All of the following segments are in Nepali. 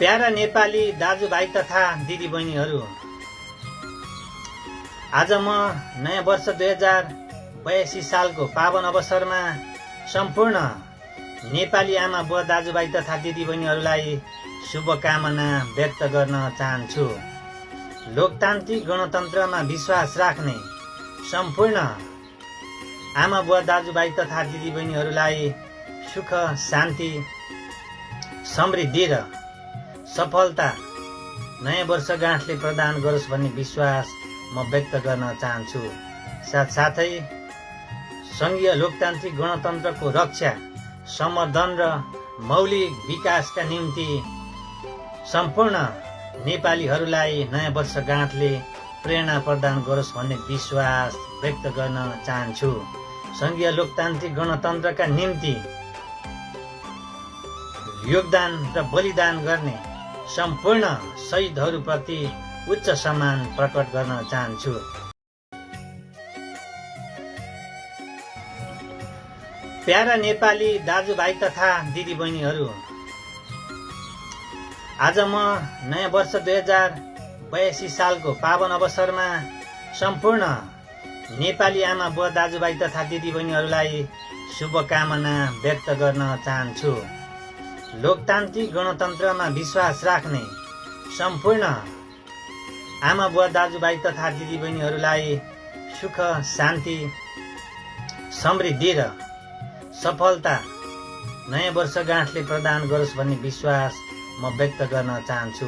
प्यारा नेपाली दाजुभाइ तथा दिदीबहिनीहरू, आज म नयाँ वर्ष 2082 सालको पावन अवसरमा सम्पूर्ण नेपाली आमा बुवा दाजुभाइ तथा दिदीबहिनीहरूलाई शुभकामना व्यक्त गर्न चाहन्छु। लोकतान्त्रिक गणतन्त्रमा विश्वास राख्ने सम्पूर्ण आमा बुवा दाजुभाइ तथा दिदीबहिनीहरूलाई सुख, शान्ति, समृद्धि र सफलता नयाँ वर्षगाँठले प्रदान गरोस् भन्ने विश्वास म व्यक्त गर्न चाहन्छु। साथसाथै संघीय लोकतान्त्रिक गणतन्त्रको रक्षा, सम्वर्धन र मौलिक विकासका निम्ति सम्पूर्ण नेपालीहरूलाई नयाँ वर्षगाँठले प्रेरणा प्रदान गरोस् भन्ने विश्वास व्यक्त गर्न चाहन्छु। संघीय लोकतान्त्रिक गणतन्त्रका निम्ति योगदान र बलिदान गर्ने सम्पूर्ण शहीदहरूप्रति उच्च सम्मान प्रकट गर्न चाहन्छु। प्यारा नेपाली दाजुभाइ तथा दिदीबहिनीहरू, आज म नयाँ वर्ष 2082 सालको पावन अवसरमा सम्पूर्ण नेपाली आमा बुवा दाजुभाइ तथा दिदीबहिनीहरूलाई शुभकामना व्यक्त गर्न चाहन्छु। लोकतान्त्रिक गणतन्त्रमा विश्वास राख्ने सम्पूर्ण आमा बुवा दाजुभाइ तथा दिदीबहिनीहरूलाई सुख, शान्ति, समृद्धि र सफलता नयाँ वर्षगाँठले प्रदान गरोस् भन्ने विश्वास म व्यक्त गर्न चाहन्छु।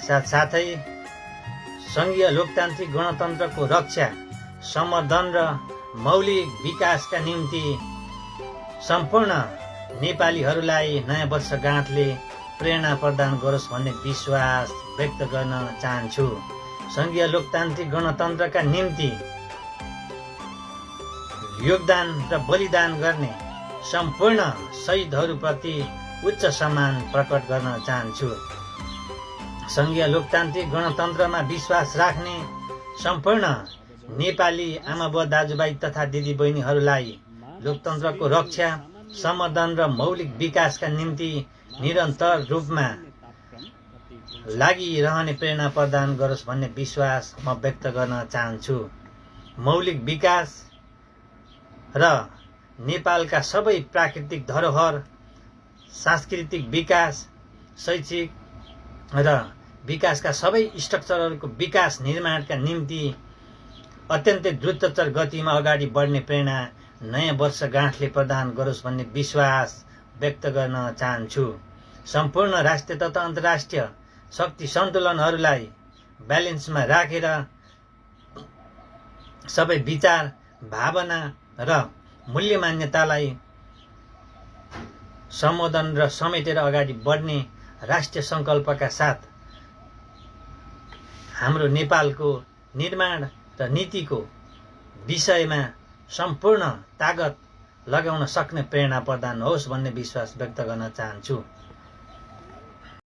साथसाथै संघीय लोकतान्त्रिक गणतन्त्रको रक्षा, सम्वर्धन र मौलिक विकासका निम्ति सम्पूर्ण नेपालीहरूलाई नयाँ वर्षगाँठले प्रेरणा प्रदान गरोस् भन्ने विश्वास व्यक्त गर्न चाहन्छु। संघीय लोकतान्त्रिक गणतन्त्रका निम्ति योगदान र बलिदान गर्ने सम्पूर्ण शहीदहरूप्रति उच्च सम्मान प्रकट गर्न चाहन्छु। संघीय लोकतान्त्रिक गणतन्त्रमा विश्वास राख्ने सम्पूर्ण नेपाली आमा बुवा दाजुभाइ तथा दिदीबहिनीहरूलाई लोकतन्त्रको रक्षा, सम्वर्धन र मौलिक विकासका निम्ति निरन्तर रूपमा लागिरहने प्रेरणा प्रदान गरोस् भन्ने विश्वास म व्यक्त गर्न चाहन्छु। मौलिक विकास र नेपालका सबै प्राकृतिक धरोहर, सांस्कृतिक विकास, शैक्षिक र विकासका सबै स्ट्रक्चरहरूको विकास निर्माणका निम्ति अत्यन्तै द्रुततर गतिमा अगाडि बढ्ने प्रेरणा नयाँ वर्षगाँठले प्रदान गरोस् भन्ने विश्वास व्यक्त गर्न चाहन्छु। सम्पूर्ण राष्ट्रिय तथा अन्तर्राष्ट्रिय शक्ति सन्तुलनहरूलाई ब्यालेन्समा राखेर सबै विचार, भावना र मूल्य मान्यतालाई सम्बोधन र समेटेर अगाडि बढ्ने राष्ट्रिय सङ्कल्पका साथ हाम्रो नेपालको निर्माण र नीतिको विषयमा सम्पूर्ण तागत लगाउन सक्ने प्रेरणा प्रदान होस् भन्ने विश्वास व्यक्त गर्न चाहन्छु।